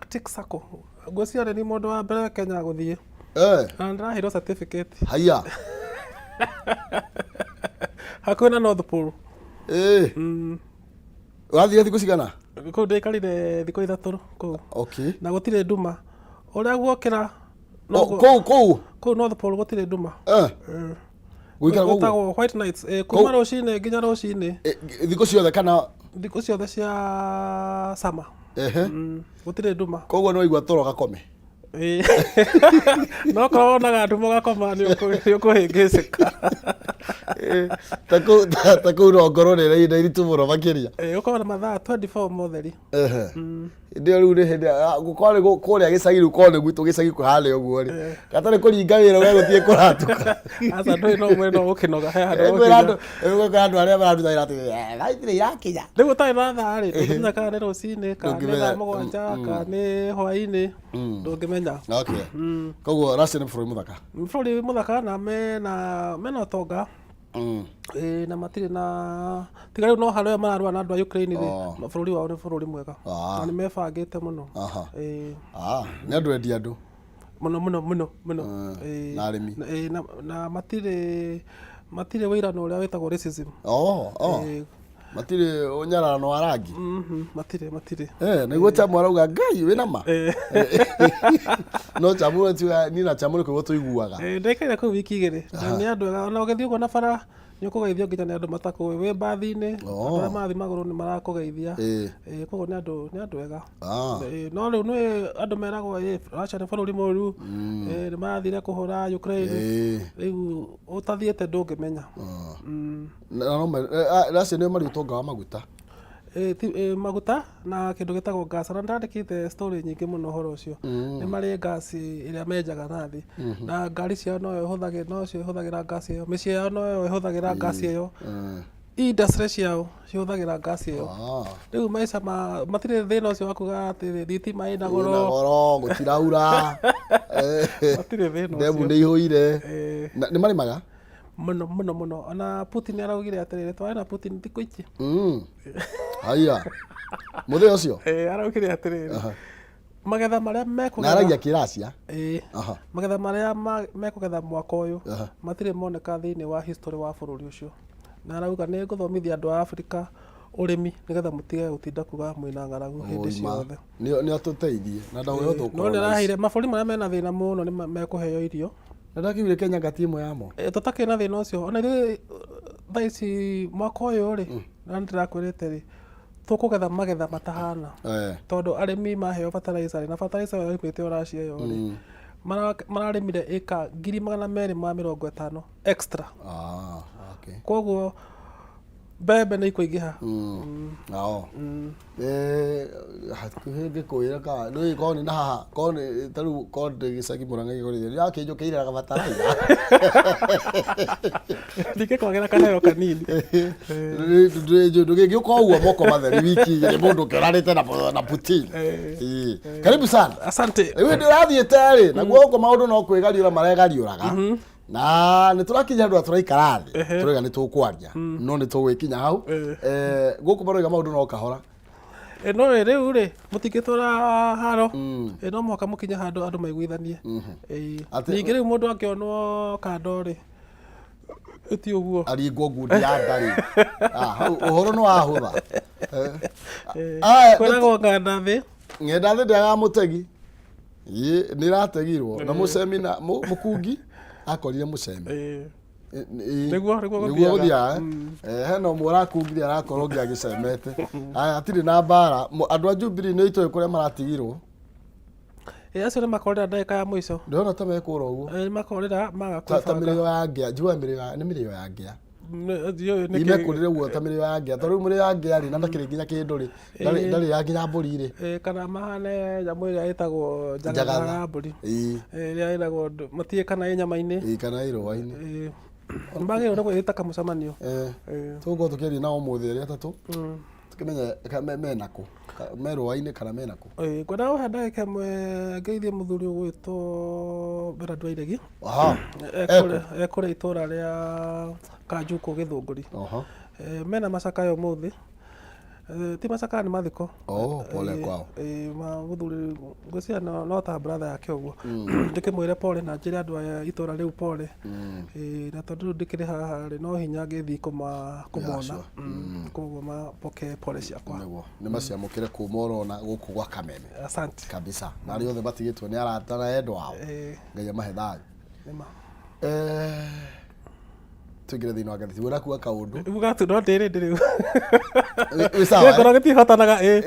Arctic Circle. Ngwĩciria nĩ niĩ mũndũ wa mbere Kenya gũthiĩ. Na nĩndĩraheirwo certificate. Haiya. Hakuhĩ na North Pole. Ũrathire thikũ cigana? Kũu ndĩikarire thikũ 3 kũu. Na gũtirĩ nduma. Ũrĩa guokĩra noguo. Kũu kũu. Kũu North Pole gũtirĩ nduma. Gũikara kũu. Gwĩtagwo White Nights. Kuma rũcinĩ nginya rũcinĩ. Thikũ ciothe kana? Thikũ ciothe cia summer. Gũtirĩ nduma. Koguo nĩ waigua toro gakome. No korwo wonaga nduma ũgakoma nĩ ũkũhĩngĩcĩka. Ta kũu no ngorwo nĩ na iritũ mũno makĩria. Ũkorwo na mathaa 24 motheri. Hĩndĩ ĩyo rĩu nĩ hĩndĩ gũkorwo nĩ kũrĩa gĩcagi rĩu korwo nĩ gwitũ gĩcagi kũhana ũguo rĩ. Gatarĩ kũringa wĩra ũrĩa gũthiĩ kũratuka. Aca ndũĩ no mwena ũgũkĩnoga he handũ Kwĩra andũ kwĩra andũ arĩa mararuta wĩra atĩ thaa itirĩ irakinya. Rĩu ũtarĩ na thaa rĩ, ndũngĩmenya kana nĩ rũcinĩ, kana nĩ thaa 7, kana nĩ hwainĩ, ndũngĩmenya. Okay. Koguo Russia nĩ bũrũri mũthaka. Nĩ bũrũri mũthaka na mena ũtonga. Ĩĩ na matirĩ na tiga rĩu no harĩa mararũa na andũ a Ukraine rĩ, bũrũri wao nĩ bũrũri mwega. Na nĩ mebangĩte mũno. Ĩĩ. Nĩ andũ endi andũ. Mũno mũno mũno mũno. Na arĩmi. Ĩĩ na matirĩ matirĩ wĩirano ũrĩa wĩtagwo racism. Matirĩ ũnyararano wa rangi. Matirĩ matirĩ. Nĩguo Chamu arauga Ngai wĩna ma. No Chamu tiga niĩ na Chamu nĩ kũigua tũiguaga. Ndaikarire kũu wiki 2 na nĩ andũ ega ona ũgĩthiĩ ũguo na bara nĩ ũkũgeithio nginya nĩ andũ matakũĩ wĩ mbathi-inĩ andũ arĩa marathiĩ magũrũ nĩ marakũgeithia. Koguo nĩ andũ nĩ andũ ega. No rĩu nĩ andũ meragwo Russia nĩ bũrũri mũru, nĩ marathire kũhũra Ukraine. Rĩu ũtathiĩte ndũngĩmenya. Russia nĩo marĩ ũtonga wa maguta. Maguta na kĩndũ gĩtagwo gas na ndandĩkĩte story nyingĩ mũno ũhoro ũcio. Nĩ marĩ gas ĩrĩa menjaga na thĩ na ngari ciao noyo ĩhũthagĩra nocio ĩhũthagĩra gas ĩyo, mĩciĩ yao noyo ĩhũthagĩra gas ĩyo, industry ciao cihũthagĩra gas ĩyo. Rĩu maica ma matirĩ thĩna ũcio wa kuga atĩ thitima ĩna goro. Ĩna goro, gũtiraura. Matirĩ thĩna ũcio. Ndemu nĩ ihũire. Nĩ marĩmaga? Mũno mũno mũno. Ona Putin araugire atĩrĩrĩ, twarĩ na Putin thikũ ici. Haiya. Mũthee ũcio? Araugire atĩrĩrĩ, magetha marĩa mekũgetha. Na aragia Kĩracia? Ĩĩ. Magetha marĩa mekũgetha mwaka ũyũ matirĩ moneka thĩinĩ wa history wa bũrũri ũcio. Na arauga nĩ ngũthomithia andũ a Afrika ũrĩmi nĩgetha mũtige gũtinda kuga mwĩna ng'aragu hĩndĩ ciothe. Nĩ atũteithie na ndauga tũkorwo. No nĩ araheire mabũrũri marĩa mena thĩna mũno nĩ mekũheo irio. Na ndakĩugire Kenya ngati ĩmwe yamo. Tũtakĩrĩ na thĩna ũcio. Ona ithuĩ thaa ici mwaka ũyũ rĩ, na nĩndĩrakwĩrĩte rĩ, tũkũgetha magetha matahana. Tondũ arĩmi maheo fertilizer rĩ, na fertilizer ĩyo yaumĩte o Russia ĩyo rĩ, mararĩmire ĩka 250,000 extra. Koguo mbembe nĩ ikũingĩha. Nao. Hakuhĩ ngĩkwĩra ka nĩ korwo nĩ na haha korwo nĩ ta rĩu korwo ndĩ gĩcagi Mũrang'a gĩkũrĩte ndĩrakĩnjũkĩire na gabataraitha. Ndingĩkwagĩra kaheo kanini. Ndũgĩgĩũka ũguo moko matheri wiki 2 mũndũ ũkĩoranĩte na Putin. Karibu sana. Asante. Rĩu hĩndĩ ũrathiĩte rĩ, naguo gũkũ maũndũ no kwĩgariũra maregariũraga. Na nĩ tũrakinya handũ tũraikara thĩ tũrauga nĩ tũkwaria no nĩ tũgwĩkinya hau. Gũkũ maroiga maũndũ no kahora. No rĩu rĩ mũtingĩtwara haro, no mũhaka mũkinye handũ andũ maiguithanie. Ningĩ rĩu mũndũ angĩonwo kando rĩ, ti ũguo. Aringwo ngundi ya nda rĩ. Hau ũhoro nĩ wahũtha. Kwĩragwo ng'enda thĩ. Ng'enda thĩ ndĩagaga mũtegi. Ĩ, nĩ ĩrategirwo na mũcemi na mũkungi akorire mũcemi. Nĩguo Nĩguo gũthiaga. Hena ũmwe ũrakungire arakorwo ũngĩ agĩcemete. Aya, hatirĩ na mbara. Andũ a Jubilee nĩ itũĩ kũrĩa maratigirwo. Acio nĩ makorĩra ndagĩka ya mũico. Ndĩrona ta mekũra ũguo. Nĩ makorĩra maga Ta kwĩbanga. mĩrĩo ya ngĩa, njiguaga mĩrĩo ya, nĩ mĩrĩo ya ngĩa. Ndiũĩ nĩkĩ. Imekũrire guo ta mĩrĩo ya ngĩa. Tondũ rĩu mĩrĩo ya ngĩa rĩ, na ndakĩrĩ nginya kĩndũ rĩ, ndarĩ ya nginya mbũri rĩ. Kana mahane nyamũ ĩrĩa ĩtagwo njagatha ya mbũri. Ĩrĩa ĩragwo matiũĩ kana ĩ nyama-inĩ. Ĩĩ, kana ĩ rũa-inĩ. Nĩ magĩrĩirwo nĩ gwĩta kamũcemanio. Tũgũkorwo tũkĩaria nao ũmũthĩ arĩa atatũ. Tũkĩmenye mena kũ. Me rũa-inĩ kana mena kũ. Ngwenda gũhe ndagĩka ĩmwe ngeithie mũthuri ũgwĩtwo Bernard Wairegi. Ekũrĩa itũra rĩa Kanjukũ Gĩthũngũri. Mena macakaya ũmũthĩ. Eh, ti macakaya nĩ mathiko. Oh, pole Eh, kwao. eh, ma mũthuri ngwĩciria no ta brother yake ũguo. Ndĩkĩmwĩre pole na njĩre andũ aya itũra rĩu pole. Eh, na tondũ rĩu ndĩkĩrĩ haha rĩ, no hinya ngĩthiĩ kũmona. Sure. Koguo mapokee pole ciakwa. Nĩguo nĩ maciamũkĩre kuma ũrona gũkũ gwa Kameme. Asante. Kabisa, na arĩa othe matigĩtwo nĩ arata na endwa ao, Ngai amahe thayũ. Nĩma. Tũingĩre thĩinĩ wa ngathĩti wĩrakua kaũndũ. Uga tu no ndĩrĩ ndĩrĩ. Wĩ sawa, eh? Ngoro gĩtihotanaga ĩ.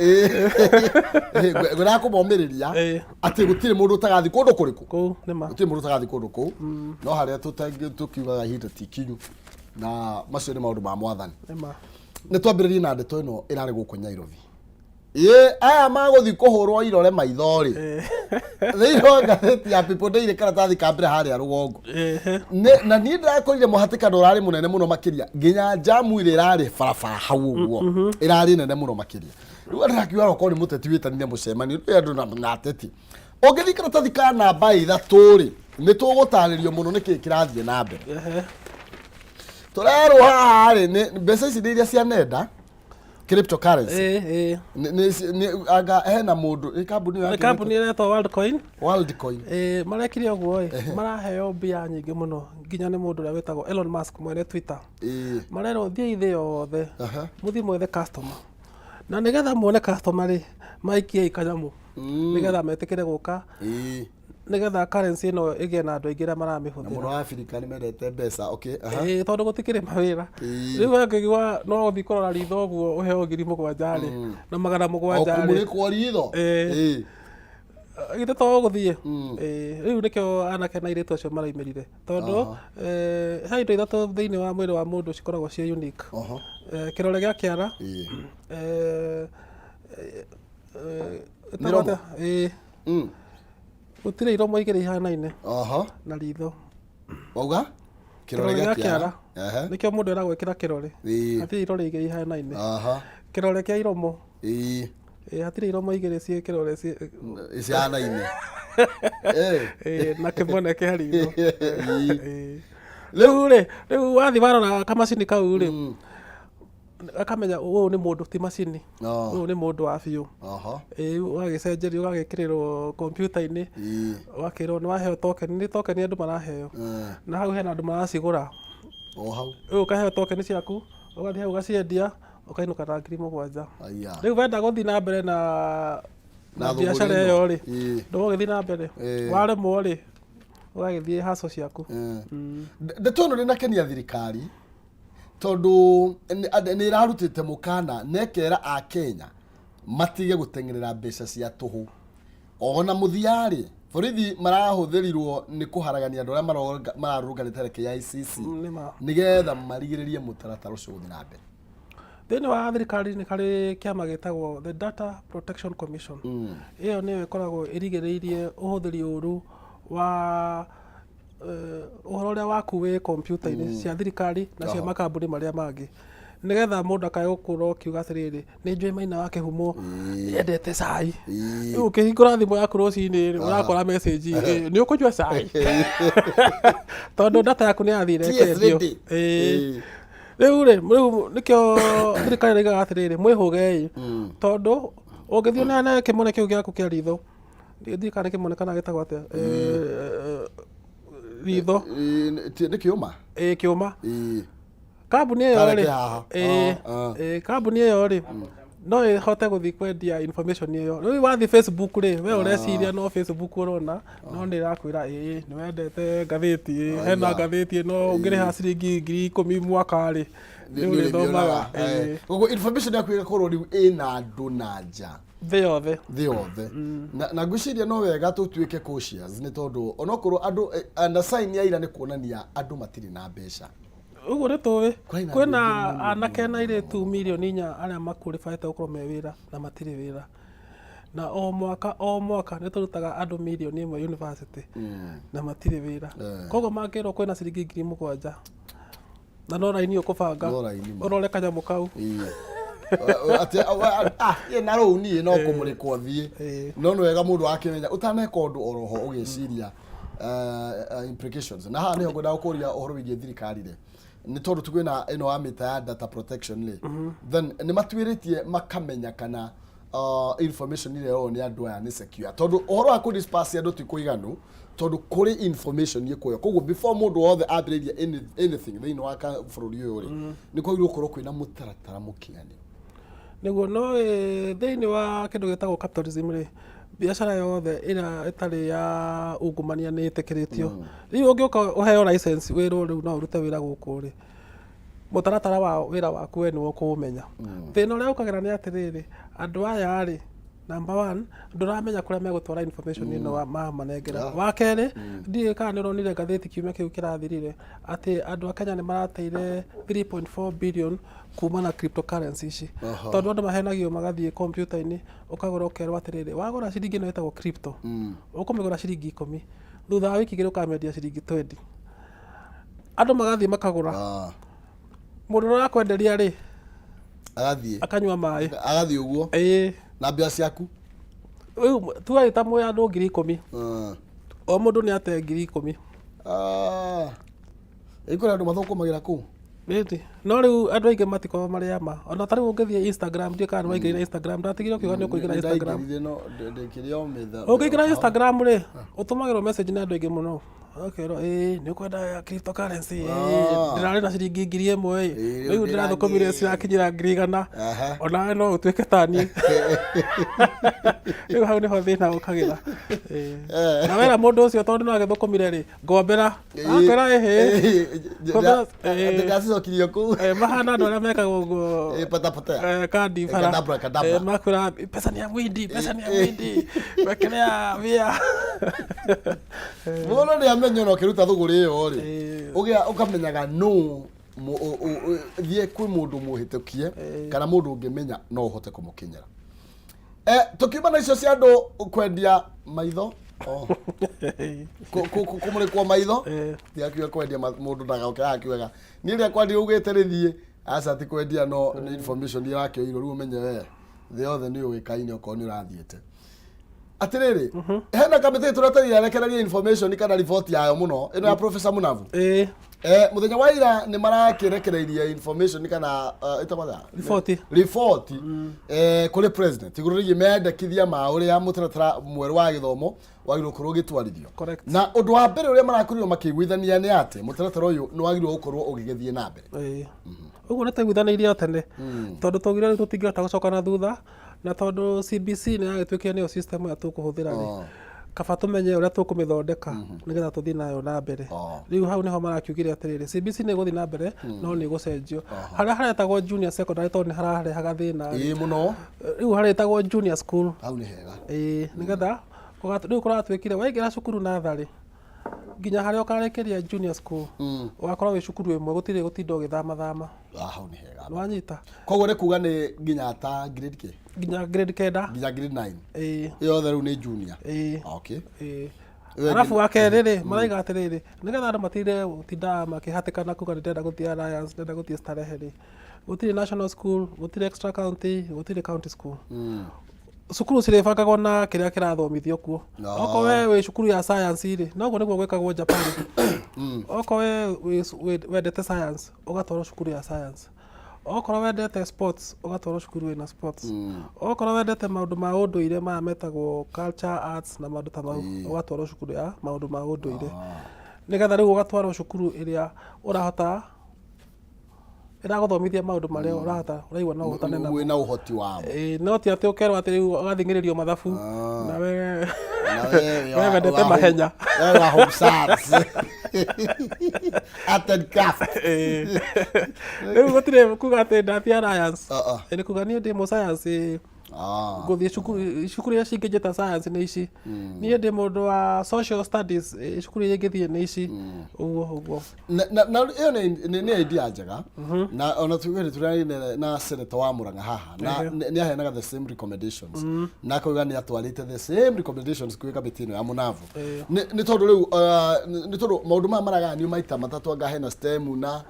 Ngwĩraga kũmomĩrĩria atĩ gũtirĩ mũndũ ũtagathi kũndũ kũrĩkũ. Kũu nĩma. Gũtirĩ mũndũ ũtagathi kũndũ kũu, no harĩa tũkiugaga ihinda ti ikinyu, na macio nĩ maũndũ ma Mwathani. Nĩma. Nĩ twambĩrĩrie na ndeto ĩno ĩrarĩ gũkũ Nairobi. Ĩ aya magũthiĩ kũhũrwo irore maitho rĩ, thĩinĩ wa ngathĩti ya People Daily karatathi ka mbere harĩa rũgongo. Na niĩ ndĩrakorire mũhatĩkano ũrarĩ mũnene mũno makĩria, nginya njamu ĩrĩa ĩrarĩ barabara hau ũguo ĩrarĩ nene mũno makĩria. Rĩu andũ akiuga okorwo nĩ mũteti wĩtanire mũcemanio, rĩu andũ na ateti. Ũngĩthiĩ karatathi ka namba 3 rĩ, nĩ tũgũtarĩrio mũno nĩkĩĩ kĩrathiĩ na mbere. Tũrerwo haha rĩ, nĩ mbeca ici nĩ iria cia nenda, cryptocurrency. Ĩ. Anga hena mũndũ, ĩ kambuni ĩyo Nĩ kambuni ĩretwo Worldcoin. Worldcoin. Ĩ marekire ũguo ĩ, maraheo mbia nyingĩ mũno nginya nĩ mũndũ ũrĩa wĩtagwo Elon Musk mwene Twitter. Marerwo thiĩi thĩ yothe, mũthiĩ mwethe customer. Na nĩgetha muone customer rĩ, maikiei kanyamũ nĩgetha metĩkĩre gũka, nĩgetha currency ĩno ĩgĩe na andũ aingĩ arĩa Na maramĩhũthĩra. Mũno Afrika nĩ mendete mbeca. Okay, aha. Ĩĩ, tondũ gũtikĩrĩ mawĩra. Rĩu angĩigua no ũthiĩ kũrora ritho ũguo ũheo 7,000 rĩ, na magana O mũgwanja rĩ. Kũmũrĩkwo ritho. Githĩ to ũgũthiĩ? Ĩĩ, rĩu nĩkĩo anake na airĩtu acio maraumĩrire, tondũ he indo ithatũ thĩinĩ wa mwĩrĩ wa mũndũ cikoragwo ciĩ unique. Kĩrore gĩa kĩara, ĩtagwo Mĩromo? atĩa? Ĩĩ. Gũtirĩ iromo igĩrĩ ihanaine. Na ritho. Wauga kĩrore gĩa kĩara. Nĩkĩo mũndũ eragwo ĩkĩra kĩrore. Hatirĩ irore igĩrĩ ihanaine. Kĩrore kĩa iromo. Ĩĩ, hatirĩ iromo igĩrĩ ciĩ kĩrore ciĩ Cihanaine. Ĩĩ, na kĩmone kĩa ritho. Ĩĩ. Rĩu rĩ, rĩu wathiĩ warora kamacini kau rĩ, akamenya ũyũ nĩ mũndũ ti macini. Ũyũ nĩ mũndũ wa biũ. Ĩĩ, ũgagĩcenjerio ũgagĩkĩrĩrwo kompiuta-inĩ, ũgakĩrwo nĩ waheo token, nĩ token andũ maraheo. Na hau hena andũ maracigũra. O hau. Rĩu ũkaheo token ciaku, ũgathiĩ hau ũgaciendia, ũkainũka na 7,000. Aya. Rĩu wenda gũthiĩ na mbere na Na biacara thũgũrĩ ĩno. ĩyo rĩ, ndũgũgĩthiĩ na mbere. Waremwo rĩ, ũgagĩthiĩ hustle ciaku. Ndeto ĩno ndĩnakenia thirikari, tondũ nĩ ĩrarutĩte mũkana na ĩkera Akenya matige gũteng'erera mbeca cia tũhũ. Ona mũthia rĩ, borithi marahũthĩrirwo nĩ kũharagania andũ arĩa mararũrũnganĩte na KICC Nĩma. nĩgetha marigĩrĩrie mũtaratara ũcio gũthiĩ na mbere. Thĩinĩ wa thirikari nĩ harĩ kĩama gĩtagwo the Data Protection Commission. Ĩyo nĩyo ĩkoragwo ĩrigĩrĩirie ũhũthĩri ũru wa ũhoro ũrĩa waku wĩ kompiuta-inĩ cia thirikari na cia makambuni marĩa mangĩ, nĩgetha mũndũ akae gũkorwo akiuga atĩrĩrĩ, nĩ njũĩ Maina wa Kĩhumo endete cai. Rĩu ũkĩhingũra thimũ yaku rũcinĩ rĩ, ũrakora message, nĩ ũkũnyua cai, tondũ data yaku nĩ yathire Tea is ĩkendio. ready. Rĩu rĩ, rĩu nĩkĩo thirikari ĩraigaga atĩrĩrĩ, mwĩhũgei, tondũ ũngĩthiĩ ũneane kĩmone kĩu gĩaku kĩa ritho, ndiũĩ kana nĩ kĩmone kana gĩtagwo atĩa, ritho. Nĩ kĩũma? Ĩĩ, kĩũma. Kambuni ĩyo Kareke rĩ, haha. Ĩĩ, ĩĩ, kambuni ĩyo rĩ, no ĩhote gũthiĩ kwendia information ĩyo. Rĩu wathiĩ Facebook rĩ, we ũreciria no Facebook ũrona, no nĩ ĩrakwĩra ĩĩ nĩ wendete ngathĩti, ĩĩ hena ngathĩti ĩno ũngĩrĩha ciringi 10,000 mwaka rĩ, nĩ ũrĩthomaga. Ĩĩ. Koguo information yaku ĩgakorwo rĩu ĩna andũ na nja. Thĩ yothe. Thĩ yothe. Na ngwĩciria no wega tũtuĩke cautious, nĩ tondũ onokorwo andũ, na sign ya ira nĩ kuonania andũ matirĩ na mbeca. Ũguo nĩ tũĩ. Kwĩna andũ Kwĩna aingĩ mũno. anake na airĩtu 4 million arĩa makwĩrĩbaĩte gũkorwo me wĩra na matirĩ wĩra. Na o mwaka o mwaka nĩ tũrutaga andũ 1 million university na matirĩ wĩra. Koguo mangĩrwo kwĩna ciringi 7,000 na no raini ũkũbanga, No raini ma. ũrore kanyamũ kau. Ĩĩ. Atĩ, ĩ, na rũu niĩ no kũmũrĩkwo thiĩ. No nĩ wega mũndũ akĩmenya ũtaneka ũndũ oroho ũgĩciria implications. Na haha nĩho ngwendaga gũkũria ũhoro wĩgiĩ thirikari rĩ. Nĩ tondũ twĩna ĩno wa mĩta ya data protection rĩ, then nĩ matuĩrĩtie makamenya kana information ĩrĩa yoywo nĩ andũ aya nĩ secure, tondũ ũhoro wa kũ disperse andũ ti kũiganu, tondũ kũrĩ information ĩkuoyo. Koguo before mũndũ wothe ambĩrĩrie anything thĩinĩ wa bũrũri ũyũ rĩ, nĩ kwagĩrĩirwo gũkorwo kwĩna mũtaratara mũkinyanĩru. Nĩguo, no thĩinĩ wa kĩndũ gĩtagwo capitalism rĩ, biacara yothe ĩrĩa ĩtarĩ ya ungumania nĩ ĩtĩkĩrĩtio. Rĩu ũngĩũka ũheo license wĩrwo rĩu no ũrute wĩra gũkũ rĩ, mũtaratara wa wĩra waku we nĩwe ũkũũmenya. Thĩna ũrĩa ũkagĩra nĩ atĩrĩrĩ, andũ aya rĩ, number one, ndũramenya kũrĩa megũtwara information ĩno mamanengera. Wa kerĩ, ndiũĩ kana nĩ ũronire ngathĩti kiumia kĩu kĩrathirire atĩ andũ a Kenya nĩ marateire 3.4 billion kuma na cryptocurrency ici. Tondũ andũ mahenagio magathiĩ kompiuta-inĩ, ũkagũra ũkerwo atĩrĩrĩ, wagũra ciringi ĩno ĩtagwo crypto, ũkũmĩgũra ciringi 10, thutha wa wiki 2 ũkamĩendia ciringi 20. Andũ magathiĩ makagũra. Mũndũ ũrĩa ũrakwenderia rĩ, agathiĩ akanyua maĩ. Agathiĩ ũguo na mbia ciaku. Rĩu tuge ta mwĩ andũ 10,000, o mũndũ nĩ ate 10,000. Ah. Ĩ kũrĩ andũ mathũkũmagĩra kũu. Ĩni. No rĩu andũ aingĩ matikoragwo marĩ ama. Ona ta rĩu ũngĩthiĩ Instagram, ndiũĩ kana nĩ waingĩrire Instagram, ndatigire ũkiuga nĩ ũkũingĩra Instagram. Nĩndaingĩrire no ndĩkĩrĩ o mĩtha. Ũngĩingĩra Instagram rĩ, ũtũmagĩrwo message nĩ andũ aingĩ mũno. Ũkerwo ĩĩ nĩ ũkwenda cryptocurrency, ĩĩ ndĩrarĩ na ciringi 1000 ĩ, Ĩĩ, rĩu rĩu ndĩrathũkũmire cirakinyĩra 100,000. Onawe no ũtuĩke ta niĩ. Rĩu hau nĩho thĩna ũkagĩra. Ĩĩ. Na wera mũndũ ũcio tondũ no agĩthũkũmire rĩ, ngombera. Akwĩra ĩhĩ. Ndacicokirio kũu. Mahana andũ arĩa mekaga ũguo. Pata potea. Kandi bara. Kadabra, kadabra. Makwĩra pesa ni ya mwindi, pesa ni ya mwindi. Wekelea mbia. Mũndũ nĩ amenya ona ũkĩruta thũgũrĩ ĩyo rĩ, ũgĩa ũkamenyaga nũ thiĩ kwĩ mũndũ mũhĩtũkie kana mũndũ ũngĩmenya no ũhote kũmũkinyĩra. Tũkiuma na icio cia andũ kwendia maitho, oh, kũmũrĩkwo maitho, tigakiuga kwendia mũndũ ndagoke akiugaga niĩ rĩa kwandia ugĩte rĩthiĩ aca ti kwendia, no nĩ information irakĩoirwo. Rĩu ũmenye we thĩ yothe nĩ ũĩkaine okorwo nĩ ũrathiĩte. Atĩrĩrĩ, hena kamĩtĩ tũretereire arekererie information kana riboti yayo mũno ĩno ya Professor Munavu. Mũthenya wa ira nĩ marakĩrekereirie information kana ĩtagwo atĩa? Riboti. Riboti kũrĩ president igũrũ rĩgiĩ mendekithia ma ũrĩa mũtaratara mwerũ wa gĩthomo wagĩrĩirwo gũkorwo ũgĩtwarithio. Na ũndũ wa mbere ũrĩa marakorirwo makĩiguithania nĩ atĩ mũtaratara ũyũ nĩ wagĩrĩirwo gũkorwo ũgĩgĩthiĩ na mbere. Ũguo nĩ twaiguithanĩirie o tene, tondũ twaugire rĩu tũtingĩhota gũcoka na thutha, na tondũ CBC nĩ yagĩtuĩkire nĩyo system ĩrĩa tũkũhũthĩra rĩ, kaba tũmenye ũrĩa tũkũmĩthondeka nĩgetha tũthiĩ nayo na mbere. Rĩu hau nĩho marakiugire atĩrĩrĩ, CBC nĩ ĩgũthiĩ na mbere no nĩ ĩgũcenjio. Harĩa haretagwo junior secondary tondũ nĩ hararehaga thĩna rĩ, Ĩĩ mũno. Rĩu harĩtagwo junior school. Hau nĩ hega. Ĩĩ, nĩgetha rĩu kũratuĩkire waingĩra cukuru natharĩ nginya harĩa ũkarĩkĩria junior school, ũgakorwo wĩ cukuru ĩmwe, gũtirĩ gũtinda ũgĩthamathama. Ah, hau nĩ hega. Nĩwanyita? Koguo nĩ kuga nĩ nginya ta grade kĩ? Nginya grade 9. Nginya grade 9. Ĩĩ. Yothe rĩu nĩ junior. Ĩĩ. Okay. Ĩĩ. Ĩyo Arabu wa kerĩ rĩ, maraiga atĩrĩrĩ, nĩgetha andũ matinde gũtinda makĩhatĩkana kuga nĩ ndĩrenda gũthiĩ Alliance, ndĩrenda gũthiĩ Starehe rĩ, gũtirĩ national school, gũtirĩ extra county, gũtirĩ county school. Cukuru cirĩbangagwo na kĩrĩa kĩrathomithio kuo. Okorwo we wĩ cukuru ya science rĩ, noguo nĩguo gwĩkagwo Japan. Okorwo we wendete science, ũgatwarwo cukuru ya science. Okorwo wendete sports, ũgatwarwo cukuru ĩna sports. Okorwo wendete maũndũ ma ũndũire maya metagwo culture, arts na maũndũ ta mau, ũgatwarwo cukuru ya maũndũ ma ũndũire. Nĩgetha rĩu ũgatwarwo cukuru ĩrĩa ũrahota ĩragũthomithia maũndũ marĩa ũrahota ũraigua no ũhotane namo. Wĩna ũhoti wamo. Ĩĩ, no ti atĩ ũkerwo atĩ rĩu ũgathing'ĩrĩrio mathabu na we Na we we wendete mahenya. We wa home science. Art and craft. Ĩĩ. Rĩu gũtirĩ kuga atĩ ndathiĩ Alliance. Ah, ah. Nĩ kuga niĩ ndĩ mũ science, ngũthiĩ cukuru, cukuru iria cingĩnjĩta science nĩ ici. Niĩ ndĩ mũndũ wa social studies, cukuru iria ingĩthiĩ nĩ ici. Ũguo ũguo. Na ĩyo nĩ idea njega, na ona tuge nĩ tũrarĩ na senator wa Murang'a haha na nĩ aheanaga the same recommendations na akauga nĩ atwarĩte the same recommendations kwĩ kamĩtĩ ĩno ya Mũnavu. Nĩ tondũ rĩu nĩ tondũ maũndũ maya maragayanio maita matatũ, anga hena STEM na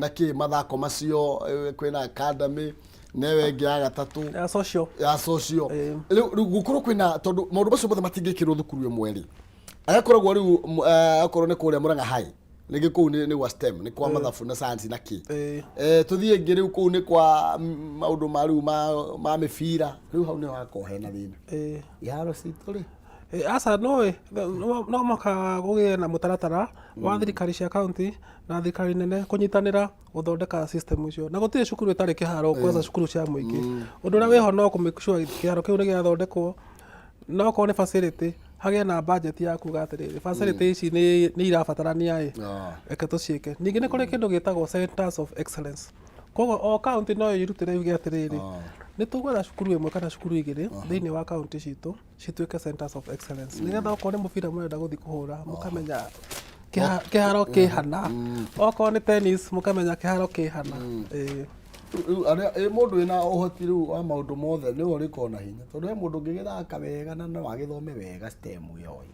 kĩ mathako macio, kwĩna academy na ĩyo ĩngĩ ya gatatũ ya social. Ya social. Rĩu gũkorwo kwĩna, tondũ maũndũ macio mothe matingĩkĩrwo thukuru ĩmwe rĩ, agakoragwo rĩu akorwo nĩ kũrĩa Murang'a High. Rĩngĩ kũu nĩ gwa STEM, nĩ kwa mathabu na science na kĩ. Ĩĩ. Tũthiĩ ĩngĩ rĩu kũu nĩ kwa maũndũ ma rĩu ma mĩbira. Rĩu hau nĩho hakoragwo hena thĩna. Ĩĩ. Iharo citũ rĩ? Aca nĩũĩ no mũhaka kũgĩe na mũtaratara wa thirikari cia kaũntĩ na thirikari nene kũnyitanĩra gũthondeka system icio. Na gũtirĩ cukuru ĩtarĩ kĩharo kwanza cukuru cia mũingĩ. Ũndũ ũrĩa wĩho no kũ make sure kĩharo kĩu nĩ gĩathondekwo, na okorwo nĩ facility hagĩe na budget ya kuga atĩrĩrĩ, facility ici nĩ irabatarania ĩ, reke tũciĩke. Ningĩ nĩ kũrĩ kĩndũ gĩtagwo centers of excellence. Koguo o kaũntĩ no ĩrutĩre yuge atĩrĩrĩ, nĩ tũgwetha cukuru ĩmwe kana cukuru igĩrĩ thĩinĩ wa kaũntĩ citũ cituĩke centers of excellence. Nĩgetha okorwo nĩ mũbira mũrenda gũthiĩ kũhũra mũkamenya kĩharo kĩhana, okorwo nĩ tennis mũkamenya kĩharo kĩhana. Ĩĩ. Rĩu arĩa ĩ mũndũ wĩna ũhoti rĩu wa maũndũ mothe nĩwe ũrĩkorwo na hinya, tondũ he mũndũ ũngĩgĩthaka wega na no agĩthome wega STEM ĩyo ĩ,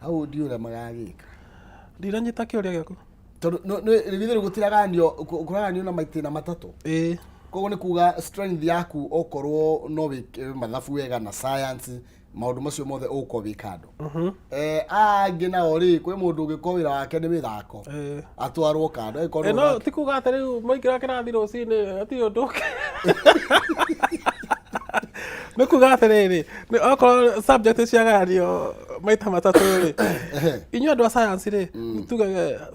hau ndiũĩ ũrĩa magagĩka. Ndinanyita kĩũria gĩaku. Tondũ githĩ rĩu gũtiragayanio, kũragayanio na maitĩna matatũ. Ĩĩ. Koguo nĩ kuga strength yaku okorwo no wĩke mathabu wega na science, maũndũ macio mothe ũgũkorwo wĩ kando. Aya angĩ nao rĩ, kwĩ mũndũ ũngĩkorwo wĩra wake nĩ mĩthako, atwarwo kando, angĩkorwo nĩ No ũthaki. ti kuga atĩ rĩu maingĩra kĩrathi rũcinĩ hatirĩ ũndũ ũngĩ. Nĩ kuga atĩrĩrĩ, okorwo subject ciagayanio maita matatũ rĩ, inyuĩ andũ a science rĩ, tuge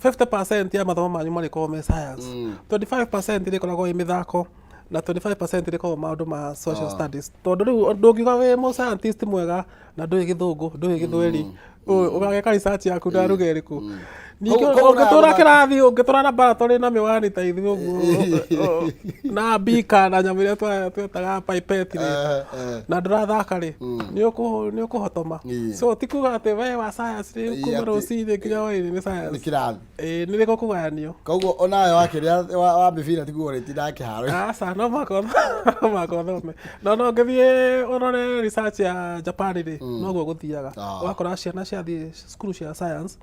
50% ya mathomo manyu marĩkoragwo me science, 25% ĩrĩkoragwo ĩ mĩthako, na 25% ĩrĩkoragwo maũndũ ma social studies. Tondũ rĩu ndũngiuga wĩ mũ scientist mwega na ndũĩ gĩthũngũ, ndũĩ gĩthweri, ũgagĩka research yaku na lugha ĩrĩkũ? Ningĩ Koguo ũngĩtũra kĩrathi, ũngĩtũra laboratory na mĩwani ta ithuĩ ũguo, na beaker na nyamũ iria twetaga pipette rĩ, na ndũrathaka rĩ, nĩ ũkũhotoma. So ti kuga atĩ we wa science rĩ, kuma rũcinĩ nginya hwainĩ nĩ science. Nĩ kĩrathi. Ĩĩ, nĩ rĩko kũgayanio. Koguo onawe wakĩrĩa wa mĩbira tiguo ũrĩtindaga kĩharo. Aca, no mũhaka no mũhaka ũthome. No no ũngĩthiĩ ũrore research ya Japan rĩ, noguo gũthiaga. Ũgakora ciana ciathiĩ cukuru cia science,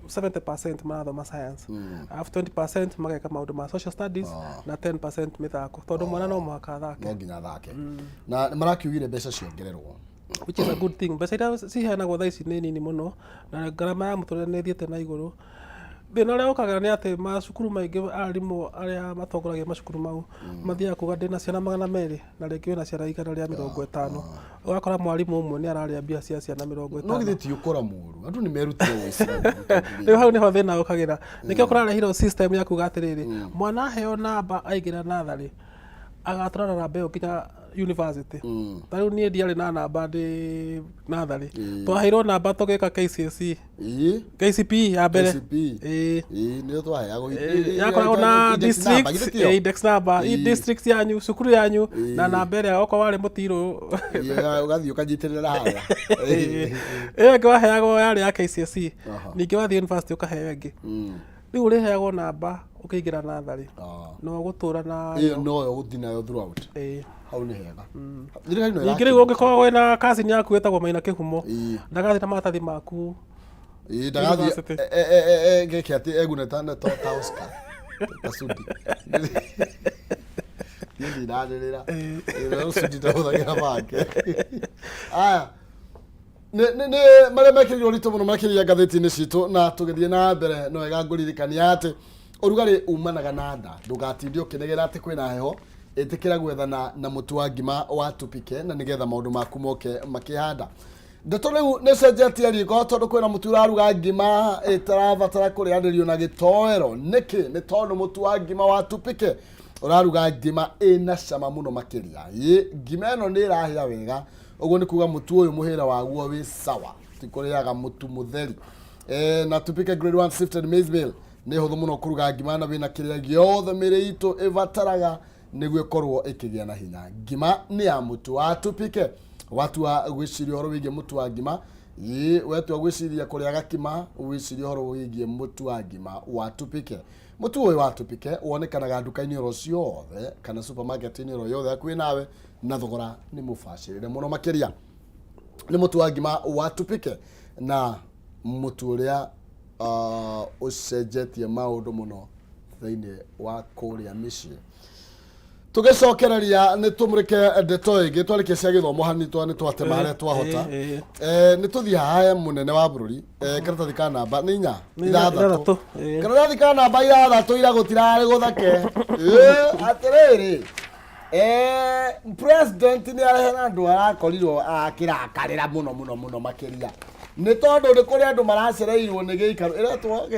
70% marathoma science, alafu 20% mageka maũndũ ma social studies na 10% mĩthako, tondũ mwana no mũhaka athake. No nginya athake. Na nĩmarakiugire mbeca ciongererwo. Which is a good thing. Mbeca iria ciheanagwo thaa ici nĩ nini mũno, na ngarama ya mũtũrĩre nĩ ĩthiĩte na igũrũ. Thĩna ũrĩa ũkaga nĩ atĩ macukuru maingĩ arimũ arĩa matongoragia macukuru mau mathiaga kuga ndĩna ciana 200 na rĩngĩ wĩna ciana 150. Ũgakora mwarimũ ũmwe nĩ ararĩa mbia cia ciana mĩrongo No ĩtano. githĩ ti ũkora mũru, andũ nĩ merutire ũici. Rĩu hau nĩho thĩna ũkagĩra. Nĩkĩo kũrarehirwo system ya kuga atĩrĩrĩ, mwana aheo namba aingĩra natharĩ, agatũra na namba ĩyo nginya university. Ta rĩu niĩ ndiarĩ na namba ndĩ natharĩ. Twaheirwo namba tũgĩka KCSE. KCPE ya mbere. KCPE. Ĩĩ. Ĩĩ, nĩyo twaheagwo. Yakoragwo na Index number, district, githĩ tiyo? index number, district yanyu, cukuru yanyu, na namba ĩrĩa okorwo warĩ mũtirũ. Ĩĩ, ũgathiĩ ũkanyitĩrĩra harĩa. Ĩyo ĩngĩ waheagwo yarĩ ya KCSE. Ningĩ wathiĩ university ũkaheo ĩngĩ. Rĩu ũrĩheagwo namba ũkĩingĩra natharĩ. Na ũgũtũra na Ĩyo noyo ũgũthiĩ nayo throughout. Ĩĩ. Hau nĩ hega. Thirikari no Ningĩ rĩu ũngĩkorwo wĩna cousin yaku ĩtagwo Maina Kĩhumo, ndagathiĩ na maratathi maku. Ĩĩ, ndagathiĩ University. geke atĩ eguneta na ta Oscar. Ta Sudi. Niĩ ndinanĩrĩra. No Sudi ndahũthagĩra make. Aya. Nĩ marĩa mekĩrĩirwo ũritũ mũno makĩria ngathĩti-inĩ citũ, na tũgĩthiĩ na mbere no wega ngũririkania atĩ ũrugarĩ umanaga na nda. Ndũgatinde ũkĩnegera atĩ kwĩna heho, ĩtĩkĩra gwethana na mũtu wa ngima wa Tupike na nĩgetha maũndũ maku moke makĩhanda. Ndeto rĩu nĩ cenjetie riko tondũ kwĩna mũtu ũraruga ngima ĩtarabatara kũrĩanĩrio na gĩtoero. Nĩkĩ? Nĩ tondũ mũtu wa ngima wa Tupike ũraruga ngima ĩna cama mũno makĩria. Ĩ, ngima ĩno nĩ ĩrahĩa wega, ũguo nĩ kuga mũtu ũyũ mũhĩra waguo wĩ sawa, ti kũrĩaga mũtu mũtheri. Na Tupike Grade 1 Sifted Maize Meal nĩ hũthũ mũno kũruga ngima na wĩna kĩrĩa gĩothe mĩrĩ itũ ĩbataraga nĩguo ĩkorwo ĩkĩgĩa na hinya. Ngima nĩ ya mũtu wa Tupike. Watua gwĩciria ũhoro wĩgiĩ mũtu wa ngima, ĩ, wetua gwĩciria kũrĩa gakima, wĩcirie ũhoro wĩgiĩ mũtu wa ngima wa Tupike. Mũtu ũyũ wa Tupike wonekanaga nduka-inĩ oro ciothe kana supermarket-inĩ oro yothe hakuhĩ nawe, na thogora nĩ mũbacĩrĩre mũno makĩria. Nĩ mũtu wa ngima wa Tupike na mũtu ũrĩa ũcenjetie maũndũ mũno thĩinĩ wa kũrĩa mĩciĩ. Tũgĩcokereria nĩ tũmũrĩke ndeto ĩngĩ twarĩkia cia gĩthomo hanini twa nĩ twatema harĩa twahota. Nĩ tũthiĩ haha he mũnene wa bũrũri, karatathi ka namba nĩ inya? Nĩ ithathatũ. Ithathatũ, ĩĩ. Karatathi ka namba 6 ira gũtirarĩ gũtheke. Atĩrĩrĩ, president nĩ arehera andũ arakorirwo akĩrakarĩra mũno mũno mũno makĩria nĩ tondũ nĩ kũrĩ andũ maracereirwo nĩ gĩikaro ĩretwo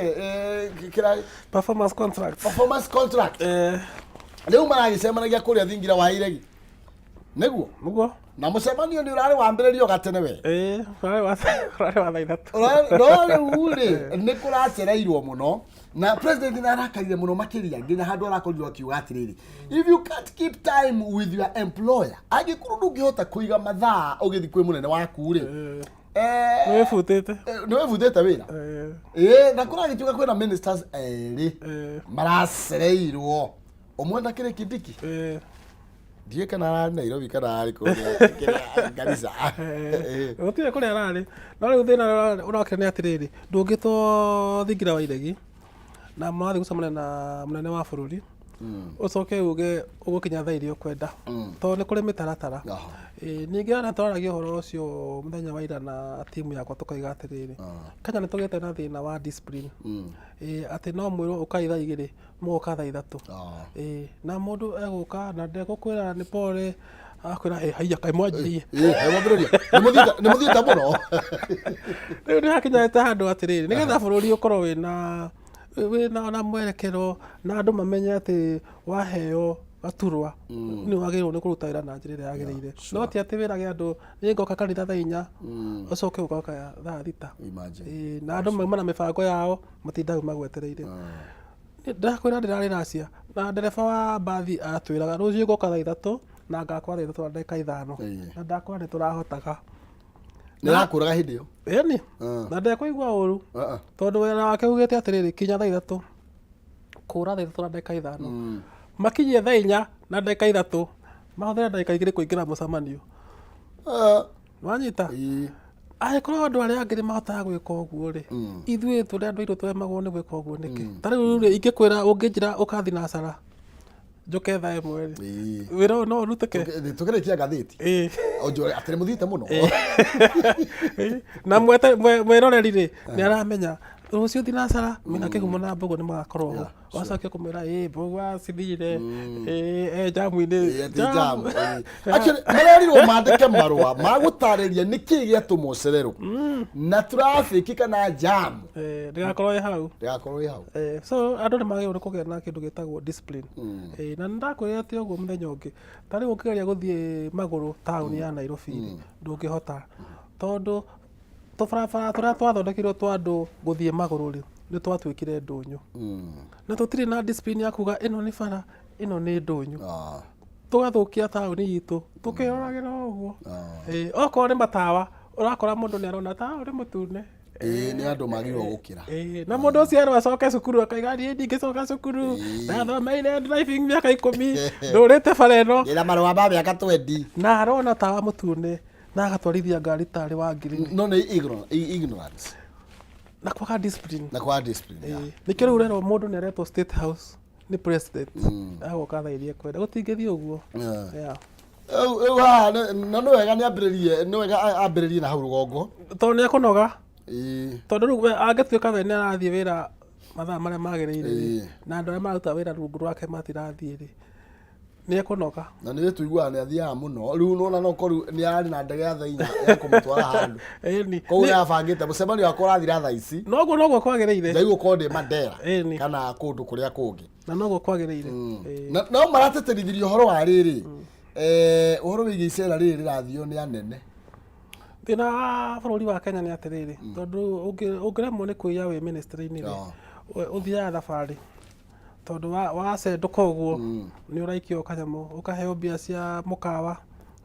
kĩra Performance contract. Performance contract. Rĩu maragĩcemanagia kũrĩa thingira wa iregi nĩguo. Nĩguo. Na mũcemanio nĩ ũrarĩ wambĩrĩrio gatene we. Ĩĩ, ũrarĩ wa thaa 3. No rĩu rĩ, nĩ kũracereirwo mũno na president nĩ arakarire mũno makĩria nginya handũ arakorirwo akiuga atĩrĩrĩ, "If you can't keep time with your employer," angĩkorwo ndũngĩhota kũiga mathaa ũgĩthiĩ kwĩ mũnene waku rĩ, Nĩ wĩbutĩte. Nĩ wĩbutĩte wĩra. Ĩĩ, na kũragĩtuĩka kwĩna ministers erĩ maracereirwo, ũmwe ndakĩrĩ Kindiki, ndiũĩ kana ararĩ Nairobi kana ararĩ kũrĩa kĩrĩa Garissa. Gũtirĩ kũrĩa ararĩ, no rĩu thĩna ũrĩa ũrokire nĩ atĩrĩrĩ, ndũngĩtwo thingira wa iregi na mũrathiĩ gũcemania na mũnene wa bũrũri, ũcoke uge ũgũkinya thaa iria ũkwenda, tondũ nĩ kũrĩ mĩtaratara. Ĩĩ, ningĩ ona twaragia ũhoro ũcio mũthenya wa ira na timu yakwa, tũkoiga atĩrĩrĩ, Kenya nĩ tũgĩte na thĩna wa discipline. Ĩĩ, atĩ no mwĩrwo ũkai thaa 2, mũgoka thaa 3. Ĩĩ, na mũndũ egũka na ndegũkwĩra nĩ pole, akwĩra, "Ĩ, haiya, kaĩ mwanjirie?" Ĩĩ, kaĩ mwambĩrĩria? Nĩ mũthiĩte mũno. Rĩu nĩ hakinyĩte handũ atĩrĩrĩ, nĩgetha bũrũri ũkorwo wĩna na mwerekero na andũ mamenye atĩ waheo gaturwa nĩ wagĩrĩirwo nĩ kũruta wĩra na njĩra ĩrĩa yagĩrĩire, no ti atĩ wĩrage andũ nĩ ngoka kanitha thaa 4, ũcoke ũgoka thaa 6. Imagine. Ĩĩ, na andũ mauma na mĩbango yao, matindaga magwetereire. Ndakwĩra ndĩrarĩ Russia na ndereba wa mbathi atwĩraga rũciũ ngoka thaa 3 na ngakora thaa 3:05. Na ndakora nĩ tũrahotaga. Nĩ arakũraga hĩndĩ ĩyo. Ĩni. Na ndekũigua ũru tondũ wĩra wake ugĩte atĩrĩrĩ, kinya thaa 3, kũra thaa 3:05, makinyie thaa 4:03, mahũthĩre ndagĩka 2 kũingĩra mũcemanio. Wanyita? Angĩkorwo andũ arĩa angĩ nĩ mahotaga gwĩka ũguo rĩ, ithuĩ tũrĩ andũ airũ tũremagwo nĩ gwĩka ũguo nĩkĩ? Ta rĩu rĩ, ingĩkwĩra ũngĩnjĩra ũkathi na cara njũke thaa 1 rĩ, wĩra ũyũ no ũrutĩke? Tũkĩrĩkia ngathĩti ũnjũre atĩrĩ mũthiĩte mũno. Na mwĩroreri rĩ, nĩ aramenya rũciũ thinacara mena Kĩhumo na Mbũgũ nĩ magakorwo ho. Wacoke kũmwĩra ĩ Mbũgũ acithire ĩ e jamu-inĩ. Ĩ, atĩ jam, ĩ. Actually, marerirwo mandĩke marũa ma gũtarĩria nĩkĩ gĩatũma ũcererwo na traffic kana jam. Ndĩgakorwo ĩ hau. Ndĩgakorwo ĩ hau. So andũ nĩ magĩrĩirwo nĩ kũgĩa na kĩndũ gĩtagwo discipline. Na nĩ ndakwĩrire atĩ ũguo mũthenya ũngĩ, ta rĩu ũngĩgeria gũthiĩ magũrũ taũni ya Nairobi rĩ, ndũngĩhota, tondũ tũbarabara tũrĩa twathondekirwo twa andũ gũthiĩ magũrũ rĩ, nĩ twatuĩkire ndũnyũ. Na tũtirĩ na discipline ya kuga ĩno nĩ bara, ĩno nĩ ndũnyũ. Tũgathũkia taũni itũ tũkĩroragĩra ũguo. Okorwo nĩ matawa, ũrakora mũndũ nĩ arona tawa nĩ mũtune. Ĩĩ, nĩ andũ magĩrĩirwo gũkĩra. Ĩĩ, na mũndũ ũcio erwo acoke cukuru akaiga, "Niĩ ndingĩcoka cukuru, ndathomeire driving mĩaka 10, ndũrĩte bara ĩno." Ndĩna marũa ma mĩaka 20. Na arona tawa mũtune na agatwarithia ngari tarĩ wa ngirini. No nĩ ignorance. Na kwaga discipline. Na kwaga discipline, yeah. Ĩĩ, nĩkĩo rĩu ũrerwo mũndũ nĩ aretwo State House nĩ president, agoka thaa iria ekwenda, gũtingĩthiĩ ũguo. Yeah. Rĩu haha na nĩ wega nĩ ambĩrĩrie, nĩ wega ambĩrĩrie na hau rũgongo. Tondũ nĩ ekũnoga. Tondũ rĩu we angĩtuĩka we nĩ arathiĩ wĩra mathaa marĩa magĩrĩire rĩ, na andũ arĩa mararuta wĩra rungu rwake matirathiĩ rĩ, nĩ ekũnoga. Na nĩ tũiguaga nĩ athiaga mũno rĩu, nona no korwo nĩ ararĩ na ndege ya thaa 4 ya kũmũtwara handũ. Koguo nĩ abangĩte mũcemanio wakwa ũrathira thaa ici. Noguo noguo kwagĩrĩire. Njagĩrĩirwo gũkorwo ndĩ Mandera kana kũndũ kũrĩa kũngĩ. Na noguo kwagĩrĩire. Na no marateterithirie ũhoro wa rĩrĩ, ũhoro wĩgiĩ icera rĩrĩ rĩrathio nĩ anene. Thĩna wa bũrũri wa Kenya nĩ atĩrĩrĩ, tondũ ũngĩremwo nĩ kũiya wĩ ministry-inĩ rĩ, ũthiaga thabarĩ, tondũ wacendũka ũguo nĩ ũraikio kanyamũ, ũkaheo mbia cia mũkawa,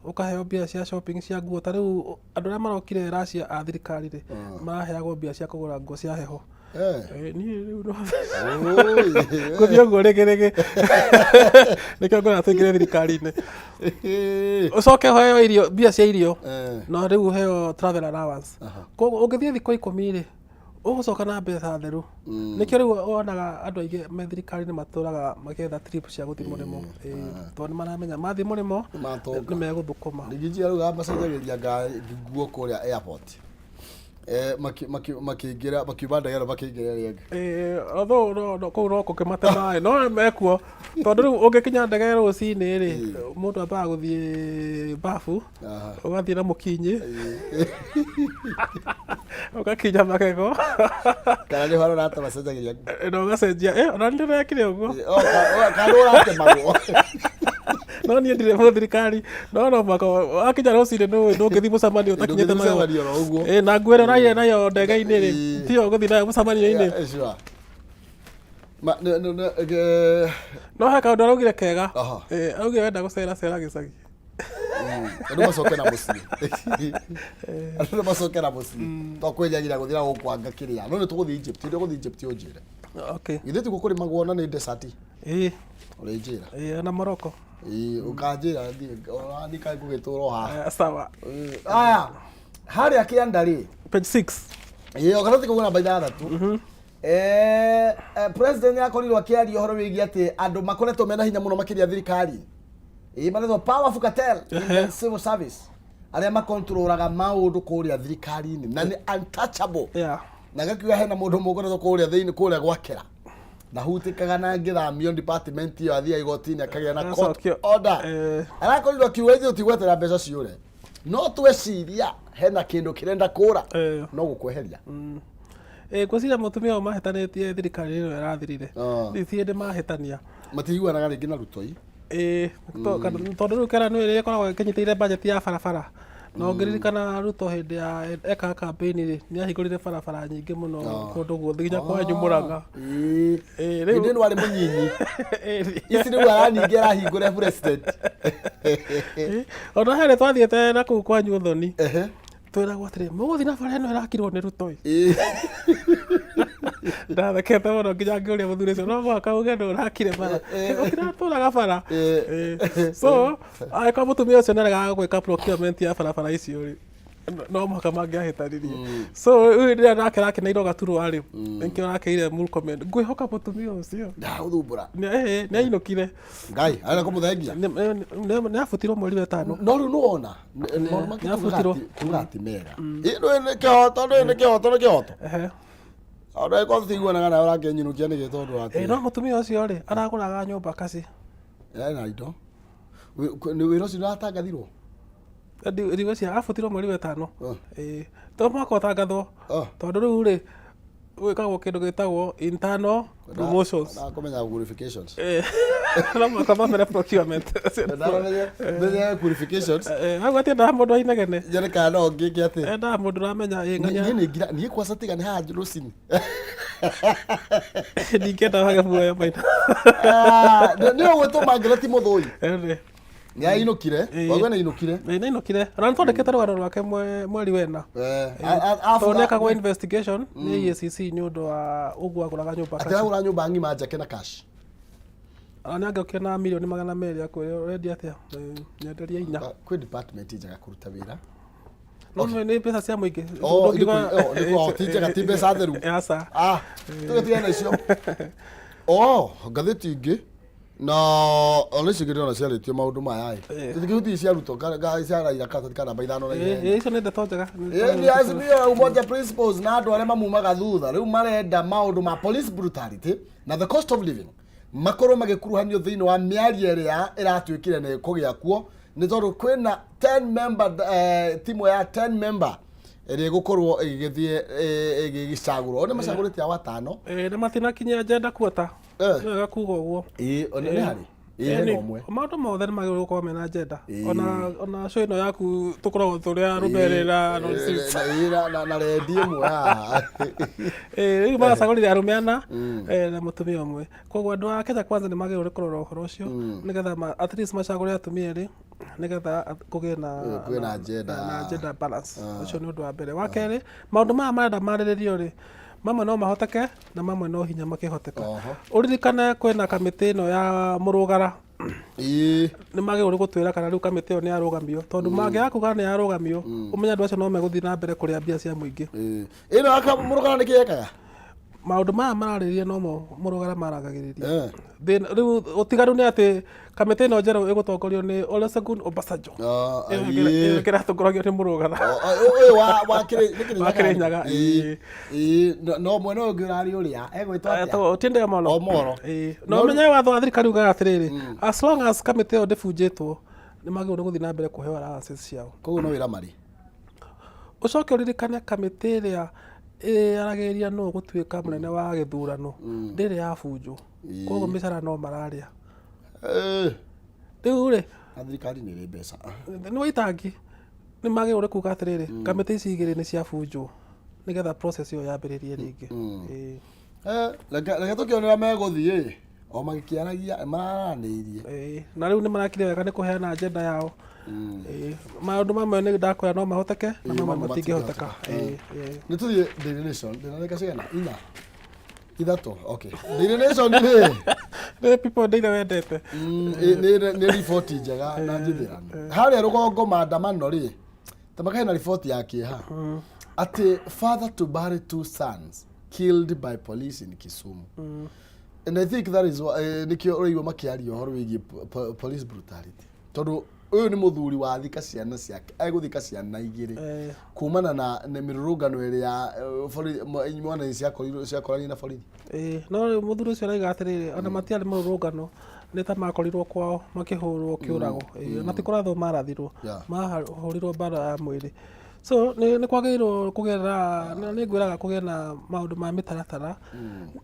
ũkaheo mbia cia shopping cia nguo. Ta rĩu andũ arĩa marokire Russia a thirikari rĩ, maraheagwo mbia cia kũgũra nguo cia heho. Niĩ rĩu no gũthiĩ ũguo rĩngĩ rĩngĩ, nĩkĩo ngwenda tũingĩre thirikari-inĩ, ũcoke ũheo irio, mbia cia irio, no rĩu ũheo travel allowance. Koguo ũngĩthiĩ thikũ 10 rĩ, Ũgũcoka na mbeca theru. Nĩkĩo rĩu wonaga andũ aingĩ me thirikari-inĩ matũraga makĩetha trip cia gũthiĩ mũrĩmo. Ĩĩ, tondũ nĩ maramenya mathiĩ mũrĩmo Nĩmatonga. nĩ megũthũkũma. Riggy G arauga macenjagĩria ngari nguo kũrĩa airport. Eh, makĩingĩra makiuma ndege ĩno makĩingĩra ĩrĩa ĩngĩ. Ĩĩ, although no kũu no kũkĩmate maĩ no mekuo tondũ rĩu ũngĩkinya ndege rũcinĩ rĩ, mũndũ ambaga gũthiĩ babu, ũgathiĩ na mũkinyĩ, ũgakinya magego. Kana nĩ ũhoro ũrate macenjagĩria nguo. Na ũgacenjia, ona nĩ ndĩrekire ũguo. Oh, kana nĩ ũratemagwo. No niĩ ndirĩ mũthirikari, no no mũhaka wakinya rũcinĩ nĩũĩ ndũngĩthiĩ mũcemanio ũtakinyĩte Ndũngĩthiĩ magego. mũcemanio oro ũguo. Ĩ, na nguo ĩrĩa ũraire nayo ndege-inĩ rĩ, tiyo ũgũthiĩ nayo mũcemanio-inĩ. Yeah, sure. Ma, nĩ, No he kaũndũ araugire kega. Aha. Ĩ, araugire wenda gũcera cera gĩcagi. Andũ macoke na mũciĩ. Andũ macoke na mũciĩ. To kwĩnyagira gũthiĩ na gũkũ anga kĩrĩa. No nĩ tũgũthiĩ Egypt. Nĩ ũgũthiĩ Egypt ũnjĩre. Okay. Githĩ tiguo kũrĩmagwo na nĩ desert? Ĩ. Ũrĩnjĩra. Ĩ, na Morocco. Ĩ, ũkanjĩra thiĩ ona niĩ kaĩ ngũgĩtũra o haha. Sawa. Aya, harĩa kĩanda rĩ. Page 6. Ĩ, o gatagatĩ kau namba 6. President nĩ akorirwo akĩaria ũhoro wĩgiĩ atĩ andũ makoretwo mena hinya mũno makĩria thirikari. Ĩ, maretwo powerful cartel in the civil service. Arĩa makontrolaga maũndũ kũrĩa thirikari-inĩ na nĩ untouchable. Na gakiuga hena mũndũ ũmwe ũkoretwo kũrĩa thĩinĩ kũrĩa gwakĩra. Ndahutĩkaga na angĩthamio department ĩyo athiaga igoti-inĩ akagĩa na court Agacokio. order. Arakorirwo akiuga ithuĩ tũtigweterera mbeca ciũre. No tweciria hena kĩndũ kĩrenda kũra no gũkweheria. Ĩ, ngwĩciria mũtumia ũyũ mahĩtanĩtie thirikari ĩno ĩrathirire. Ti hĩndĩ mahĩtania. Matiiguanaga rĩngĩ na Ruto ĩ. Ĩ, tondũ rĩu kera nĩ ĩrĩa ĩkoragwo ĩkĩnyitĩrĩire budget ya barabara. Na ũngĩririkana Ruto hĩndĩ ya ekaga campaign rĩ, nĩ ahingũrire barabara nyingĩ mũno kũndũ guothe nginya kwanyu Mũrang'a. Ĩ, Ĩ, rĩu hĩndĩ ĩno arĩ mũnyinyi. Ici rĩu araningĩ arahingũra president. Ĩ, ona harĩa twathiĩte na kũu kwanyu Ũthoni. Twĩragwo atĩrĩ, mũgũthiĩ na bara ĩno ĩrakirwo nĩ Ruto ĩ. Ndathekete mũno nginya ngĩũria mũthuri ũcio, no mũhaka uge nũ ũrakire bara. Gũtiratũraga bara. So, angĩkorwo mũtumia ũcio nĩaregaga gwĩka procurement ya barabara icio rĩ, no mũhaka mangĩahĩtanirie. So, rĩu hĩndĩ ĩrĩa nake arakeneire gaturwa rĩ, nĩkĩo arakeire Murkomen. Ngwĩhoka mũtumia ũcio. Ndagũthumbũra. Nĩ ainũkire. Ngai, arenda kũmũthengia. Nĩ abutirwo mweri wa ĩtano. No rĩu nĩwona maũndũ mangĩ Nĩabutirwo. tugaga ti mega. Ĩ, nĩ kĩhoto, nĩ kĩhoto, nĩ kĩhoto. Ona ĩkorwo tũtiguanaga nawe ũrakĩnyinũkia nĩkĩ tondũ Ĩ, no mũtumia ũcio rĩ, aragũraga nyũmba kaci. Ena indo. Nĩ wĩra ũcio nĩũratangathirwo? Ndigwĩciria abutirwo mweri wa ĩtano. Ĩ, to mũhaka ũtangathwo. Tondũ rĩu rĩ, gwĩkagwo kĩndũ gĩtagwo internal promotions. Kũmenya qualifications. No mũhaka mamere procurement. Menye qualifications. Hau atiendaga mũndũ ainegene. Njere kana no ngĩke atĩ. Endaga mũndũ ũramenya ĩ ng'ania. Niĩ nĩ ngira niĩ kwaca tiga nĩ haha rũcinĩ. Ndingĩenda wage muoyo maitho. Nĩ ũgwĩtũma ngĩra ti mũthũi. Ĩĩ. Nĩ ainũkire. Wauga nĩ ainũkire. Nĩ ainũkire. Ona nĩ twandĩkĩte rũgano rwake mweri wena. Tondũ nĩ ekagwo investigation nĩ EACC nĩ ũndũ wa ũguo agũraga nyũmba. Atĩ aragũra nyũmba ng'ima njake na cash. Ona nĩ angĩokire na mirioni 200 akwĩre ũrendia atĩa? Nyenderia 4. Kwĩ department njega kũruta wĩra. No nĩ mbeca cia mũingĩ. Oh, ti njega, ti mbeca theru. Aca. Ah, tũgĩtigane na icio. Oh, ngathĩti ingĩ na ona icio ingĩ ndĩrona ciarĩtie maũndũ maya ĩ. Tũtikĩhutie cia Ruto cia Raila karatathi ka namba 5 na 8. Icio nĩ ndeto njega. Ĩ, Azimio la Umoja principles na andũ arĩa mamumaga thutha rĩu marenda maũndũ ma police brutality na the cost of living makorwo magĩkuruhanio thĩinĩ wa mĩario ĩrĩa ĩratuĩkire nĩ kũgĩa kuo nĩ tondũ kwĩna 10 member timu ya 10 member ĩrĩa ĩgũkorwo ĩgĩgĩthiĩ ĩgĩcagũrwo nĩ macagũrĩte a watano. Nĩ matinakinyia agenda kuota. Nĩ wega kuga ũguo. Ĩ, nĩ harĩ. Ĩ, hena ũmwe. Maũndũ mothe nĩ magĩrĩirwo gũkorwo mena agenda. Ona show ĩno yaku tũkoragwo tũrĩ a rũmerĩra nonsense. Na rendi ĩmwe haha. Rĩu maracagũrire arũme 4 na mũtumia ũmwe. Koguo andũ a Kenya Kwanza nĩ magĩrĩirwo nĩ kũrora ũhoro ũcio nĩgetha at least macagũre atumia 2 nĩgetha kũgĩe na Kũgĩe na agenda. Na agenda balance. Ũcio nĩ ũndũ wa mbere. Wa kerĩ, maũndũ maya marenda marĩrĩrio rĩ, mamwe no mahoteke na mamwe no hinya makĩhoteka. Ũririkane kwĩna kamĩtĩ ĩno ya mũrũgara. Nĩ magĩrĩirwo nĩ gũtwĩra kana rĩu kamĩtĩ ĩyo nĩ yarũgamio, tondũ mangĩaga kuga nĩ yarũgamio, ũmenye andũ acio no megũthiĩ na mbere kũrĩa mbia cia mũingĩ. Ĩno ya Mũrũgara nĩkĩ yekaga? Maũndũ maya mararĩrĩria nomo Mũrũgara maragagĩrĩria. Thĩna rĩu ũtiganu nĩ atĩ kamĩtĩ ĩno njerũ ĩgũtongorio nĩ Olusegun Obasanjo. Ĩyo ĩngĩ ĩratongoragio nĩ Mũrũgara. Ũyũ wa nĩ Kĩrĩnyaga. Wa Kĩrĩnyaga, ĩĩ. Ĩĩ, no mwena ũyũ ũngĩ ũrarĩ ũrĩa egwĩtwo atĩa? Etagwo Otiende Amollo. Omollo. Ĩĩ. Na ũmenye watho wa thirikari ugaga atĩrĩrĩ, as long as kamĩtĩ ĩyo ndĩbunjĩtwo, nĩ magĩrĩirwo nĩ gũthiĩ na mbere kũheo allowances ciao. Koguo no wĩra marĩ. Ũcoke ũririkane kamĩtĩ ĩrĩa ĩyaragĩrĩria nũ ũgũtuĩka mũnene wa gĩthurano ndĩrĩ yabunjwo. Koguo mĩcara no mararĩa. Rĩu rĩ, Na thirikari nĩ ĩrĩ mbeca. Nĩ waitangi nĩ magĩrĩirwo nĩ kuga atĩrĩrĩ, kamĩtĩ ici igĩrĩ nĩ ciabunjwo nĩgetha process ĩyo yambĩrĩrie rĩngĩ. Ĩĩ. Reke tũkĩone ũrĩa megũthiĩ o magĩkĩaragia mararanĩirie. Ĩĩ, na rĩu nĩ marakire wega nĩ kũheana agenda yao. Ĩĩ, maũndũ mamwe nĩ ndakwĩra no mahoteke na Ĩĩ, mamwe mamwe matingĩhoteka. matingĩhoteka. Ĩĩ, ĩĩ. Nĩ tũthiĩ Daily Nation, ndĩna ndagĩka cigana? Inya, ithatũ, okay. Daily Nation rĩ, Nĩ people ndĩire wendete. Nĩ riboti njega na njithĩrano. Harĩa rũgongo maandamano rĩ, ta makahe na riboti ya kĩeha atĩ father to bury two sons killed by police in Kisumu. And I think that is why, nĩkĩo ũraigua makĩaria ũhoro wĩgiĩ police brutality, tondũ ũyũ nĩ mũthuri wathika ciana ciake, egũthika ciana igĩrĩ kumana na nĩ mĩrũrũngano ĩrĩa mwana ciakorirwo ciakoranire na borithi. Ĩĩ, no rĩu mũthuri ũcio araiga atĩrĩrĩ, ona matiarĩ mũrũrũngano, nĩ ta makorirwo kwao makĩhũrwo kĩũrago. Ĩĩ, ona ti kũrathwo marathirwo, mahũrirwo mbara ya mwĩrĩ. So nĩ kwagĩrĩirwo kũgerera, na nĩ ngwĩraga kũgĩe na maũndũ ma mĩtaratara,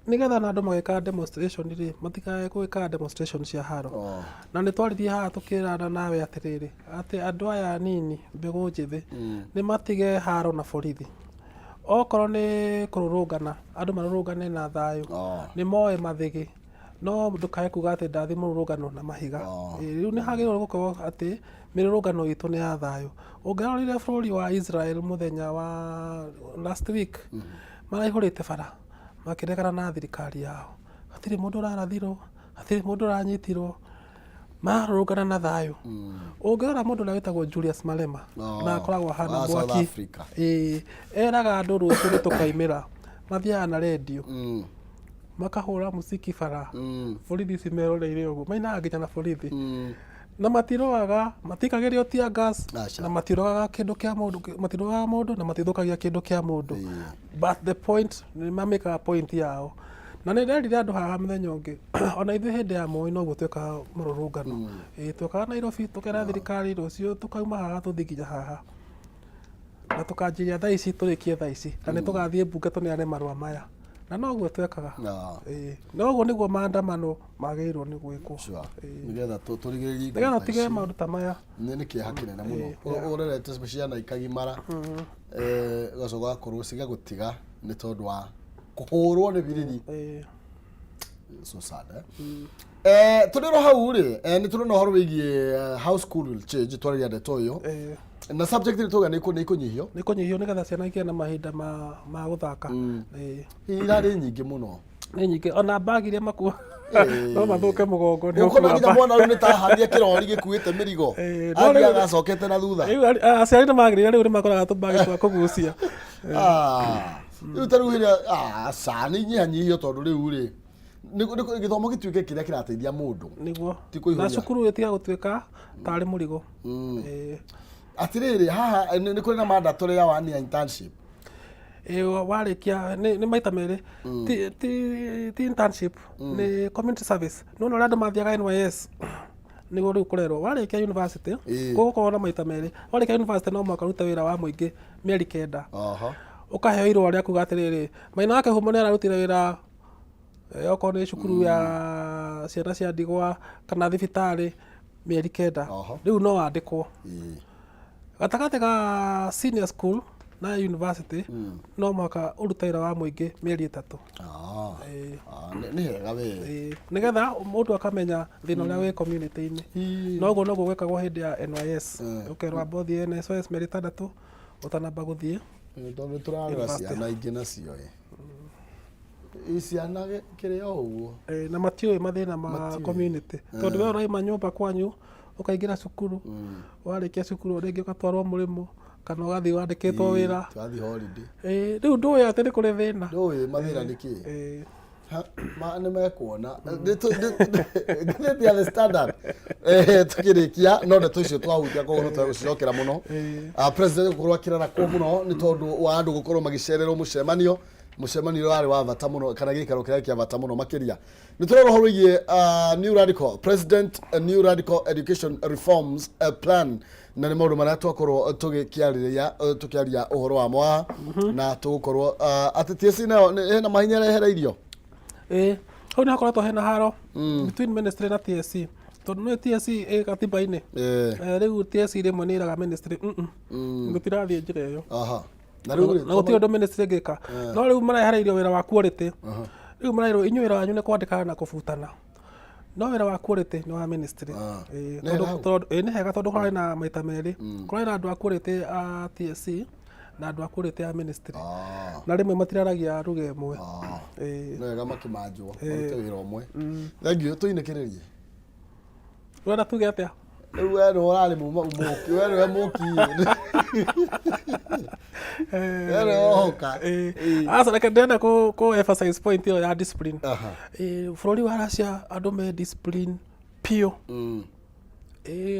nĩgetha na andũ magĩka demonstration rĩ, matikae gwĩka demonstration cia haro. Na nĩ twaririe haha tũkĩrana nawe atĩrĩrĩ, atĩ andũ aya anini, mbegũ njĩthĩ, nĩ matige haro na borithi. Okorwo nĩ kũrũrũngana, andũ marũrũngane na thayũ, nĩ moe mathĩgĩ, no ndũkae kuga atĩ ndathiĩ mũrũrũngano na mahiga. Ĩĩ, rĩu nĩ hagĩrĩirwo gũkorwo atĩ mĩrũrũngano itũ nĩ ya thayũ. Ũngĩrorire bũrũri wa Israel mũthenya wa last week, maraihũrĩte bara makĩregana na thirikari yao. Hatirĩ mũndũ ũrarathirwo, hatirĩ mũndũ ũranyitirwo, mararũrũngana na thayũ. Ũngĩrora mũndũ ũrĩa wĩtagwo Julius Malema, na akoragwo ahana Wa South mwaki. Africa. Ĩĩ, eraga andũ rũciũ nĩ tũkaimĩra, mathiaga na rendio, makahũra mũciki bara, borithi ici meroreire ũguo, mainaga nginya na borithi. Na matirũaga, matikagĩrio tear gas, Aca. na matirũaga kĩndũ kĩa mũndũ, matirũaga mũndũ na matithũkagia kĩndũ kĩa mũndũ. But the point, nĩ mamĩkaga point yao. Na nĩ nderire andũ haha mũthenya ũngĩ, ona ithuĩ hĩndĩ ya Moi noguo twekaga mũrũrũngano. Ĩĩ, twekaga Nairobi, tũkera thirikari rũciũ tũkauma haha tũthiĩ nginya haha. Na tũkanjiria thaa ici tũrĩkie thaa ici. Na nĩ tũgathiĩ mbunge tũneane marũa maya. Na noguo twekaga. Ĩĩ, na ũguo nĩguo maandamano magĩrĩirwo nĩ gwĩkwo. Nĩgetha tũrigĩrĩrie Nĩgetha ikuũ ta tũtige ici. maũndũ ta maya. Nĩ kĩeha kĩnene mũno. Ũrerete ciana ikagimara, ũgacoka ũgakorwo cigagũtiga nĩ tondũ wa kũhũrwo nĩ biriri. So sad, eh? Tũrĩ ro hau rĩ, nĩ tũrona ũhoro wĩgiĩ how school will change, twarĩria ndeto ĩyo. Na subject nĩ tũga nĩ ikũnyihio. Nĩ kũnyihio nĩgetha ciana igĩe na mahinda ma gũthaka. Irarĩ nyingĩ mũno. Nĩ nyingĩ, ona bag iria makua no mathũke mũgongo nĩ Ũkona ũkua nginya bag. mwana rĩu nĩ taharia kĩrori gĩkuĩte mĩrigo. No rĩu- Athiaga acokete na thutha. Rĩu aciari nĩ magĩrĩire rĩu nĩ makoraga tũbagi twa kũgucia. Rĩu ta rĩu hĩrĩa aca nĩ inyihanyihio tondũ rĩu rĩ gĩthomo gĩtuĩke kĩrĩa kĩrateithia mũndũ. Nĩguo. Ti kũihũria. Na cukuru ĩtiga gũtuĩka tarĩ mũrigo. Atĩrĩrĩ, haha nĩ kũrĩ na mandatory ya one year internship. Ĩĩ, warĩkia nĩ maita merĩ. Ti internship, nĩ community service. Nĩ wona ũrĩa andũ mathiaga NYS, nĩguo rĩu kũrerwo. Warĩkia university, gũgũkorwo na maita merĩ. Warĩkia university no mũhaka ũrute wĩra wa mũingĩ mĩeri 9. Ũkaheo irũa rĩa kuga atĩrĩrĩ, Maina wa Kĩhumo nĩ ararutire wĩra okorwo nĩ cukuru ya ciana cia ndigwa kana thibitarĩ mĩeri 9. Rĩu no wandĩkwo. Gatagatĩ ga senior school na university no mũhaka ũrute wĩra wa mũingĩ mĩeri 3. Ĩĩ. Nĩ hega we. Ĩĩ, nĩgetha mũndũ akamenya thĩna ũrĩa wĩ community-inĩ. Noguo noguo gwĩkagwo hĩndĩ ya NYS. Ũkerwo amba ũthiĩ NYS mĩeri 6 ũtanamba gũthiĩ Tondũ tũrarera university. ciana ingĩ nacio ĩ. Ciana kĩrĩ o ũguo. Na matiũĩ mathĩna ma Matiũĩ. Community, tondũ we ũraima nyũmba kwanyu ũkaingĩra cukuru, warĩkia cukuru rĩngĩ ũgatwarwo mũrĩmo kana ũgathiĩ wandĩkĩtwo wĩra. Twathiĩ holiday. Rĩu ndũĩ atĩ nĩ kũrĩ thĩna. Ndũĩ mathĩna nĩ kĩĩ. Ma nĩ mekuona. Ngathĩti ya The Standard, tukĩrĩkia no ndeto icio twahutia, koguo no twegũcicokera mũno. President gũkorwo akĩrarakwo mũno nĩ tondũ wa andũ gũkorwo magĩcererwo mũcemanio ũrĩa warĩ wa bata mũno, kana gĩikaro kĩrĩa kĩa bata mũno makĩria. Nĩ tũrora ũhoro wĩgiĩ new radical president, new radical education reforms plan, na nĩ maũndũ marĩa twakorwo tũgĩkĩarĩrĩria, tũkĩaria ũhoro wamo haha, na tũgũkorwo atĩ TSC nayo hena mahinya ĩrehereirio. Ĩĩ, hau nĩ hakoretwo hena haro between ministry na TSC, tondũ nĩ TSC ĩ gatiba-inĩ. Rĩu TSC rĩmwe nĩ ĩraga ministry, "Gũtirathiĩ njĩra ĩyo." Aha, na rĩu rĩ, Na gũtirĩ ũndũ ministry ĩngĩka, no rĩu marehereirio wĩra wa quality. Rĩu marerirwo, inyuĩ wĩra wanyu nĩ kwandĩkana na kũbutana, no wĩra wa quality nĩ wa ministry. Nĩ Tondũ hega hau. Tondũ ĩĩ, nĩ hega, tondũ kũrarĩ na maita merĩ, kũrarĩ na andũ a quality a TSC na andũ a quality a ministry, na rĩmwe matiraragia ruga ĩmwe. Nĩ wega makĩmanjwo marute wĩra ũmwe. Thank you, tũinĩkĩrĩrie. Ũrenda tuge atĩa? Rĩu we nĩwe ũrarĩ mũki, we nĩwe mũki, we nĩwe wohoka. Aca, reke ndĩrenda kũ emphasize point ĩyo ya discipline. Bũrũri wa Russia andũ me discipline piũ.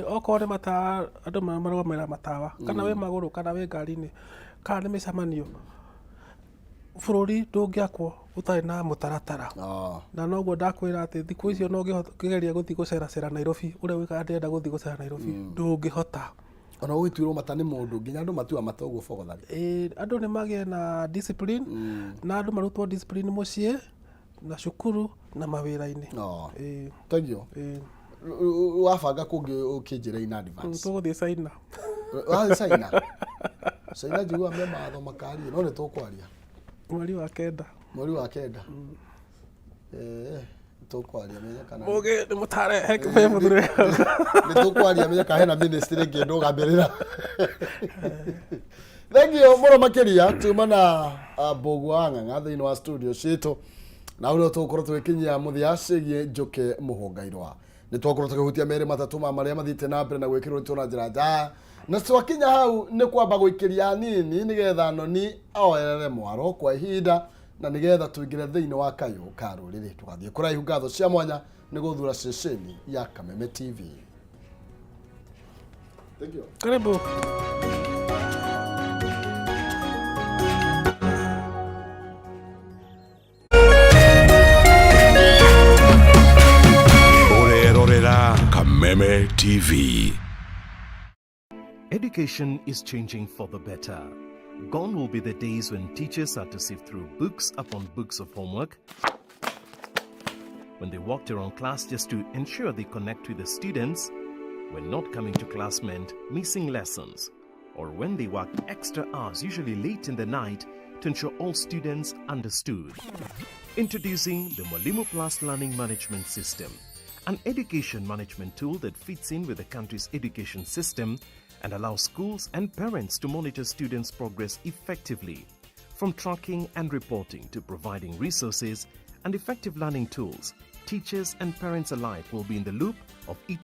Okorwo nĩ matawa, andũ marũgamĩrĩra matawa, kana wĩ magũrũ kana wĩ ngari-inĩ kana nĩ mĩcemanio. Bũrũri ndũngĩakwo ũtarĩ na mũtaratara. Na noguo ndakwĩra atĩ thikũ icio no ũngĩgeria gũthiĩ gũceracera Nairobi, ũrĩa wĩkaga ndĩrenda gũthiĩ gũcera Nairobi, ndũngĩhota. Ona ũgĩtuĩrwo mata nĩ mũndũ, nginya andũ matuaga mata ũguo bogothari. Ĩĩ, andũ nĩ magĩe na discipline, na andũ marutwo discipline mũciĩ na cukuru na mawĩra-inĩ. Ĩĩ. Thank you. Ĩĩ. Wabanga kũngĩ ũkĩnjĩra in advance. Tũgũthiĩ China. Wathiĩ China, China njiguaga me mawatho makari, no nĩ tũkwaria. Mweri wa 9. Mweri wa 9, tũkwaria menye kana Mũgĩ nĩ mũtare he kĩbe mũthuri. Nĩ tũkwaria menye kana hena ministry ĩngĩ ndũgamĩrĩra. Thank you mũno makĩria. Tuma na Mbũgua wa Ng'ang'a thĩinĩ wa studio citũ, na ũrĩa tũgũkorwo tũgĩkinyia mũthia ciĩgiĩ Njũkĩ Mũhũngairwa. Nĩ twakorwo tũkĩhutia merĩ matatũ ma marĩa mathiĩte na mbere na gwĩkĩrwo ritũ na njĩra njaya, na twakinya hau nĩ kwamba gũikĩria nini nĩgetha noni oerere mwaro kwa ihinda, na nĩgetha tũingĩre thĩinĩ wa kayũ ka rũrĩrĩ. Tũgathiĩ kũraihu. Ngatho cia mwanya nĩ gũthura ceceni ya Kameme TV. Thank you. Karibu. Ũrerorera Kameme TV. Education is changing for the better. Gone will be the days when teachers had to sift through books upon books of homework, when they walked around class just to ensure they connect with the students, when not coming to class meant missing lessons, or when they worked extra hours, usually late in the night, to ensure all students understood. Introducing the Mwalimu Plus Learning Management System, an education management tool that fits in with the country's education system and allows schools and parents to monitor students' progress effectively. From tracking and reporting to providing resources and effective learning tools, teachers and parents alike will be in the loop of each